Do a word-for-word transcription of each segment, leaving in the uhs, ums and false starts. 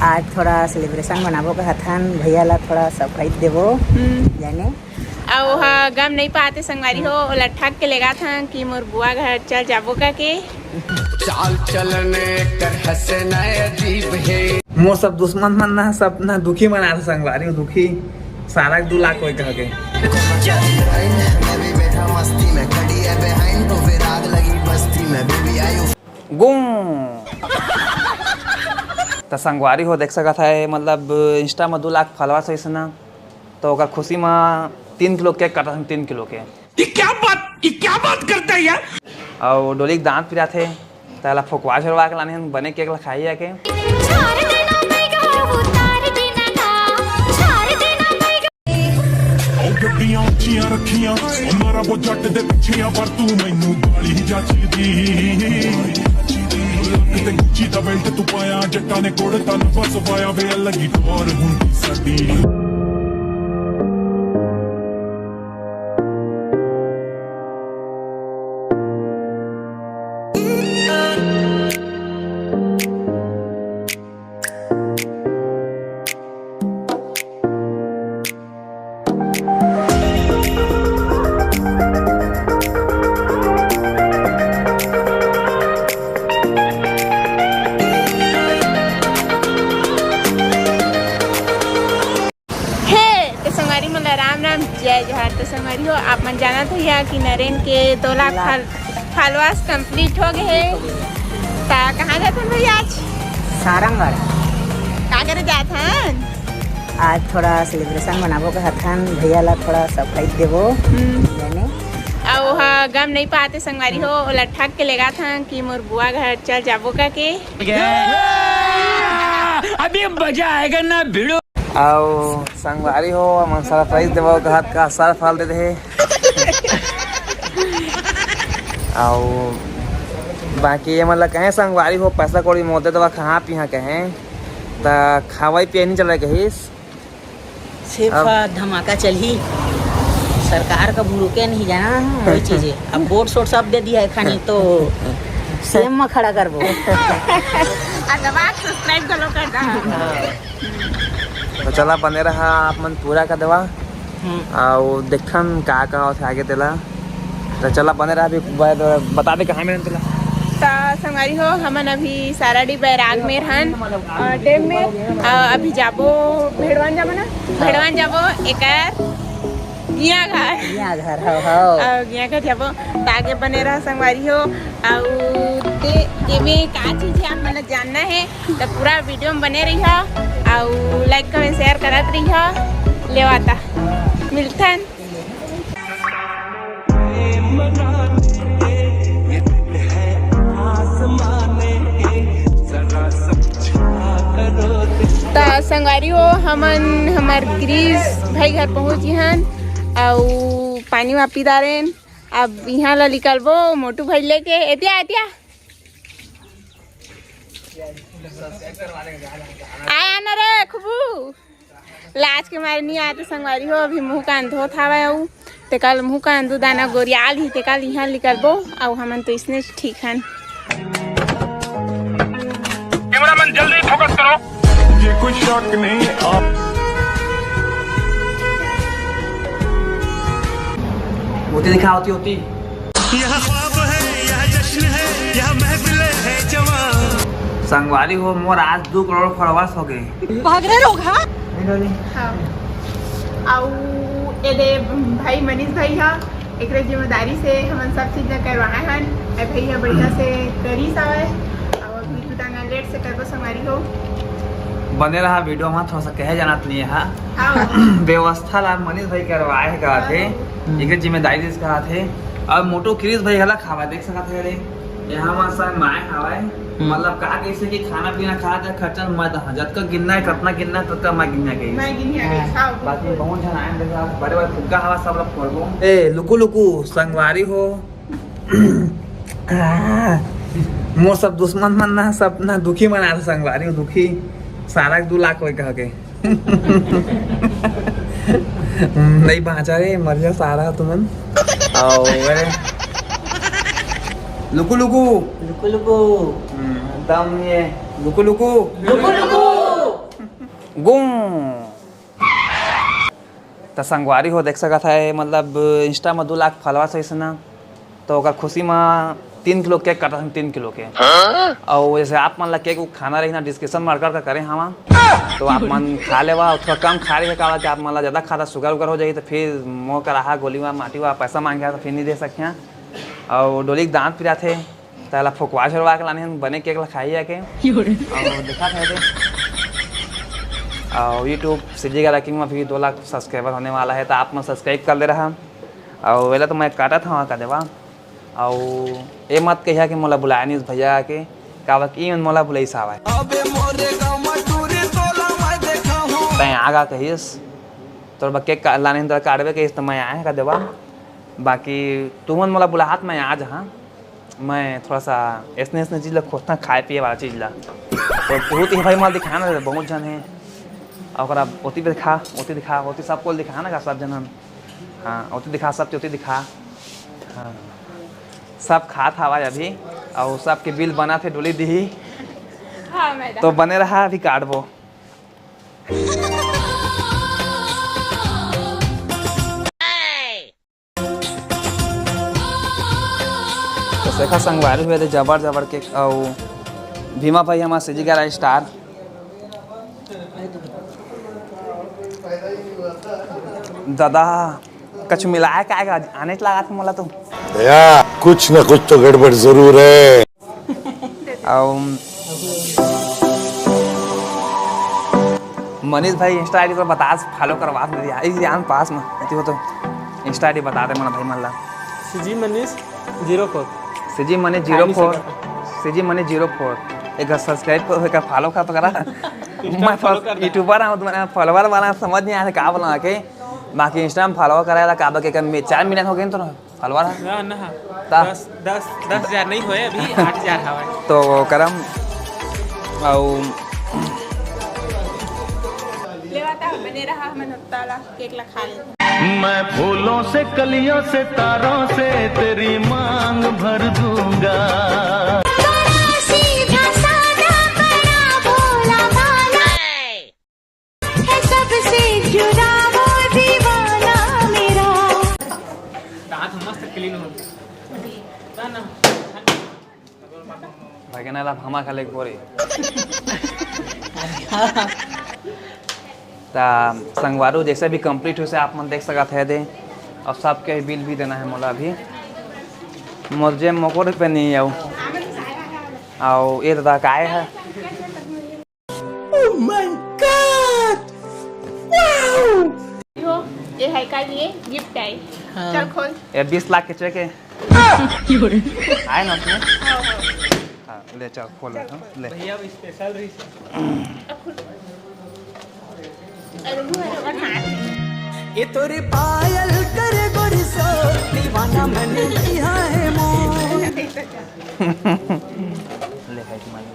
आज थोड़ा सेलिब्रेशन मनाबो कहत हन, भैया ला थोड़ा सरप्राइज देबो। हम्म। जाने। अउ ओहा गम नहीं पाते संगवारी हो, ओला ठग के लेगाथन कि मोर बुआ घर चल जाबो कहिके। चाल चलन एकर हंसना अजीब हे। मोर सब दुश्मन मन ना, सब ना दुखी मनाथे संगवारी हो, दुखी। सारा के दू लाख कोई कह के। मैं भी बैठा मस्ती में, खड़ी है behind तो फिर आग लगी बस्ती में, baby आयु। गुम। त संगवारी हो देख सकत है, मतलब Insta में दू लाख followers होइस ना, तो ओकर खुशी में तीन किलो केक काटत हन, तीन किलो के। ये क्या बात, ये क्या बात करता है यार? अउ डोली के दांत पिराथे, त एला फोकवा झोरवा के लाने हन, बने केक ला खाही आके। ਉਹ ਗੱਡੀਆਂ ਉੱਚੀਆਂ ਰੱਖੀਆਂ, ਮਾਰਾ ਬੋ ਜੱਟ ਦੇ ਪਿੱਛੇ ਆ, ਪਰ ਤੂੰ ਮੈਨੂੰ ਬਾਲੀ ਜੱਚਦੀ। ਲੱਕ ਤੇ Gucci ਦਾ belt ਤੂੰ ਪਾਇਆ, ਜੱਟਾਂ ਨੇ ਕੋੜ ਤਨ ਵਸਵਾਇਆ ਵੇ, ਅਲੱਗੀ ਟੌਰ ਹੁੰਦੀ ਸਾਡੀ। हे, तो संगवारी मन ला राम राम, जय जोहार। तो संगवारी हो, आप मन जानत होइहा कि नरेन के दो lakh lakh. Fall-, followers complete हो गए हे। ता कहाँ जात हन भैया आज? सारंगढ़। का करे जात हन? आज थोड़ा सेलिब्रेशन मनाबो कहत हन, भैया ला थोड़ा सरप्राइज देबो। हम्म। जाने। अउ ओहा गम नहीं पाते संगवारी हो, ओला ठग के लेगाथन कि मोर बुआ घर चल जाबो कहिके। अभी मजा आएगा ना भिड़ू। अउ संगवारी हो, हमन सरप्राइज देबो कहत का सर फाल दे दे हे। अउ बाकी ये मन ला कहे संगवारी हो, पैसा कौड़ी मोदे दवा कहाँ पिहा कहे, त खावई पियई नहीं चले कहिस। सिर्फ अब धमाका चलही, सरकार का भूलके नहीं जाना, वही चीज है। अब वोट सोट सब दे दिया है खानी, तो सीएम में खड़ा करबो। आ दबा के subscribe घलो कर दा। तो चला बने रहा आप मन पूरा का दवा। हम्म। अउ देखन का का होथे आगे तेला। तो चला बने रहा, अभी ब-, बता दे कहाँ में तेला। ता संगवारी हो, हमन अभी साराडी बैराग में रहन, अ, डैम में, अ, अभी जाबो भेड़वान जाबो ना, भेड़वान जाबो एकर गिया घर। गिया घर, हव, हव। अउ गिया घर जाबो, त आगे बने रहा संगवारी हो। अउ ते, एमे का चीज है आप मन ला जानना है, त पूरा वीडियो में बने रहिहा, अउ like, comment, share करत रहिहा। लेवाता मिलथन। त संगवारी हो, हमन हमर क्रिस भाई घर पहुँच गे हन, अउ पानी वापी डारेन। अब इहाँ ला निकलबो मोटू भाई लेके। एतिया, एतिया। आया ना रे खुबू। लाज के मारे नहीं आए तो संगवारी हो, अभी मुँह कान धोत हवय अउ तेकर मुँह कान दू दाना गोरियाल ही, तेकर इहाँ निकलबो, अउ हमन तो इसने ठीक हन। कैमरामैन जल्दी फोकस करो। ये कोई शक नहीं है आप। होती दिखा होती होती। यह ख्वाब है, यह जश्न है, यह महफिल है जवां। संगवारी हो, मोर आज दू करोड़ followers हो गए। भाग रहे लोग, हाँ? हाँ। अउ ए दे भाई मनीष भाई हा, एकरे जिम्मेदारी से हमन सब चीज ला करवाए हन। ए भैया बढ़िया से करिस हवय। अउ अभी तू ताना लेट से करबो संगवारी हो। बने रहा वीडियो में, थोड़ा सा कहे जाना तो नहीं है। हाँ। व्यवस्था ला मनीष भाई करवाए हे कहा थे, हाँ। एकर जिम्मेदारी दिस कहा थे। अब मोटू क्रिस भाई घला खावा देख सकत हे रे। यहाँ मन संग माय खावा है। हम्म। मतलब का कैसे कि खाना पीना खा जा खर्चा मत, हाँ, जतका गिनना है, कतना गिनना है, ततका मैं गिनना गई। मैं गिनना गई, हाँ। खाओ। बाकी बहुत झन आए हैं, देखा, बड़े बड़े फुग्गा हवा सब लोग फोड़बो। ए, लुकु लुकु, संगवारी हो। मोर सब दुश्मन मन ना, सब ना दुखी मना रहे संगवारी हो, दुखी। सारा के दू लाख होए कह के। नहीं बाँचा रे, मर जा सारा तुमन। आओ, अरे। लुकु लुकु। लुकु लुकु। हम्म, दम ये। लुकु लुकु। लुकु लुकु। गुम। त संगवारी हो, देख सकत है, मतलब, Insta में दू लाख followers होइस ना, तो ओकर खुशी में तीन किलो केक काटत हन, तीन किलो के। हाँ? अउ जैसे आप मन ला केक उक खाना रही ना, description में अड़का अड़का करे हवा, तो आप मन खा लेवा। अउ थोड़ा कम खा रही है, काबर कि आप मन ला ज्यादा खाता, sugar उगर हो जाही, तो फिर मोर करा हा गोली वा माटी वा पैसा मांगे हा, तो फिर नहीं दे सके। अउ डोली के दांत पिराथे, तेला फुकवा झुरवा के लाने हन, बने केक ला खाही आके। अउ देखा था दे। अउ YouTube CG Gala King में भी दो लाख subscriber होने वाला है, तो आप मन subscribe कर ले रहा। अउ वेला तो मैं काटत हवा का देवा। अउ ए मत कहिया कि मोला बुलाया नहीं भैया आके, काबर कि मन मोला बुलाइस हवय। अबे मोरे गाँव में टूरी तोला मैं देखा हूँ। तैं आगा कहिस, तोर बर केक का-, लाने तोला काटबे कहिस, त मैं आए का देवा। बाकी तुमन मोला बुलाहत मैं आ जहाँ। मैं थोड़ा सा ऐसने, ऐसने चीज ला खोजता, खाए पिए वाला चीज ला। तो तू तो भाई मोला दिखाना, बहुत झन है। अउ ओकरा ओती भी दिखा, ओती दिखा, ओती सबको दिखा ना का, सब जनन। हाँ, ओती दिखा, सब ओती दिखा। हाँ, सब खात हवा अभी, अउ सबके बिल बना थे डोली दिही। हाँ, मैडम। तो बने रहा, अभी काटबो। तो देखा संगवारी हो दे, जबर जबर केक। अउ भीमा भाई हमार CG Gala star। दादा, कछु मिलाए का आने लागत मोला तो। भैया, कुछ ना कुछ तो गड़बड़ जरूर है। अउ मनीष भाई Insta ID पर बता, follow करवा दे यार, इस जान पास में, इति हो तो Insta ID बता दे मन भाई मन ला। CG Manish zero four। CG Manish zero four। CG Manish zero four। एक subscribe करो, एक follow कर तो करा। मैं YouTuber हूँ, तुम्हारा follower वाला समझ नहीं आया था का बोला के। बाकी Insta में follow करा था, का बाकी कम में चार million हो गए तो ना। हलवा रहा? ना, ना। ता? दस, दस, दस हजार नहीं होए, अभी आठ हजार हवय। तो करम अउ लेवा ता, बने रहा, हमन हफ्ता ला केक ला खा लेथन। मैं फूलों से, कलियों से, तारों से तेरी मांग भर दूंगा। सीधा साधा बड़ा भोला भाला। है सबसे जुदा वो दीवाना मेरा। दांत मस्त क्लीन हो गया। ना, ना। भाई के ना ला भामा खा ले एक बोरी। ता संगवारू जैसे भी कंप्लीट हो से आप मन देख सकत है दे। अब सबके बिल भी देना है मोला अभी। मोर जेब मोको रुपये नहीं आऊ। आओ ये दादा काय है? Oh my God! Wow! हो, ये है का लिए गिफ्ट है। हाँ। चल खोल। ये बीस लाख के चेक है। आए ना उसमें? हाँ, हाँ। हाँ, ले चल खोल, हाँ, ले। भैया, अब स्पेशल रही से। अब खोल। अरे, वो है, वो हाथ। ये तोरे पायल करे गोरी सो, दीवाना मन किया है मोर। ले, है तुम्हारे।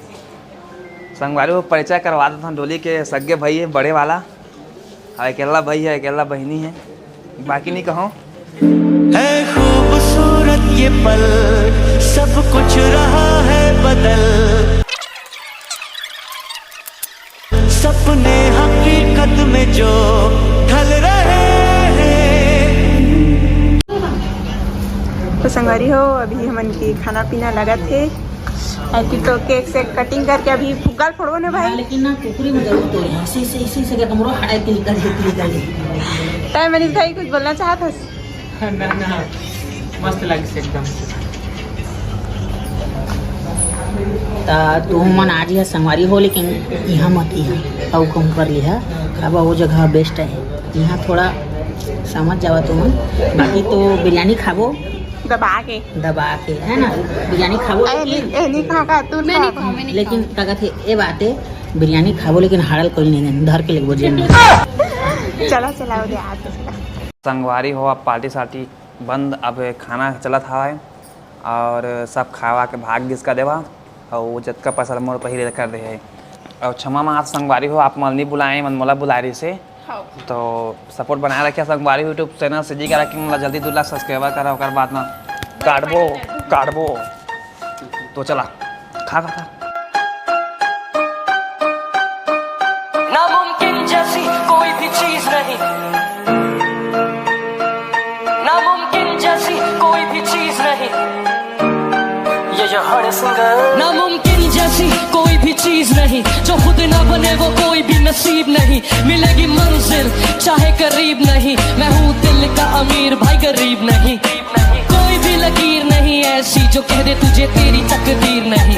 संगवारी हो परिचय करवा देथन डोली के सगे भाई है, बड़े वाला। अउ अकेला भाई है, अकेला बहिनी है, बाकी नहीं कहो। है खूबसूरत ये पल, सब कुछ रहा है बदल। सपने हकीकत में जो ढल रहे हैं। तो संगवारी हो, अभी हमन के खाना पीना लगत हे। अउ कि तो केक से कटिंग करके अभी फुग्गा ल फोड़बो ने भाई। हाँ, लेकिन ना कुकरी में जरूर तोड़, ऐसे, ऐसे, ऐसे, ऐसे करके मोरो हटाई, तिल कर दे, तिल कर दे। तै मनीष भाई कुछ बोलना चाहत हस? ना, ना, मस्त लगिस एकदम। ता तुमन आ जिहा संगवारी हो, लेकिन इहाँ मत इहा, अउ कहूँ कर लिहा, अब वो जगह बेस्ट है, इहाँ थोड़ा समझ जावा तुमन। बाकी तो बिरयानी खाबो दबा के। दबा के, है ना? बिरयानी खाबो, ए, लेकिन नहीं, ए, नहीं खा, खा, तू मैं खा। नहीं खाऊँ, मैं नहीं लेकिन खाऊँ। का कहथे, ए बात है, बिरयानी खाबो, लेकिन हाड़ल कोई नहीं देन, धर के लेगबो जेब में। चला, चला, वो दे, आ, चला। संगवारी हो, अब पार्टी सार्टी बंद, अब खाना चलत हवय और सब खावा के भाग गिस का देवा। अउ जतका पैसा ल मोर पहिले कर दे हे। अउ क्षमा माफ संगवारी हो, आप मन नहीं बुलाए, मन मोला बुलाए रहिस हे। हाँ। तो सपोर्ट बनाए रखिया संगवारी हो, YouTube चैनल से जी करा कि मोला जल्दी दू लाख सब्सक्राइबर करा, ओकर बाद ना काटबो, काटबो। तो चला, खा, खा, खा। नामुमकिन चीज नहीं, ये जो हर सिंगर। नामुमकिन जैसी कोई भी चीज नहीं, जो खुद ना बने वो कोई भी नसीब नहीं। मिलेगी मंजिल चाहे करीब नहीं, मैं हूँ दिल का अमीर भाई गरीब नहीं। कोई भी लकीर नहीं ऐसी जो कह दे तुझे तेरी तकदीर नहीं।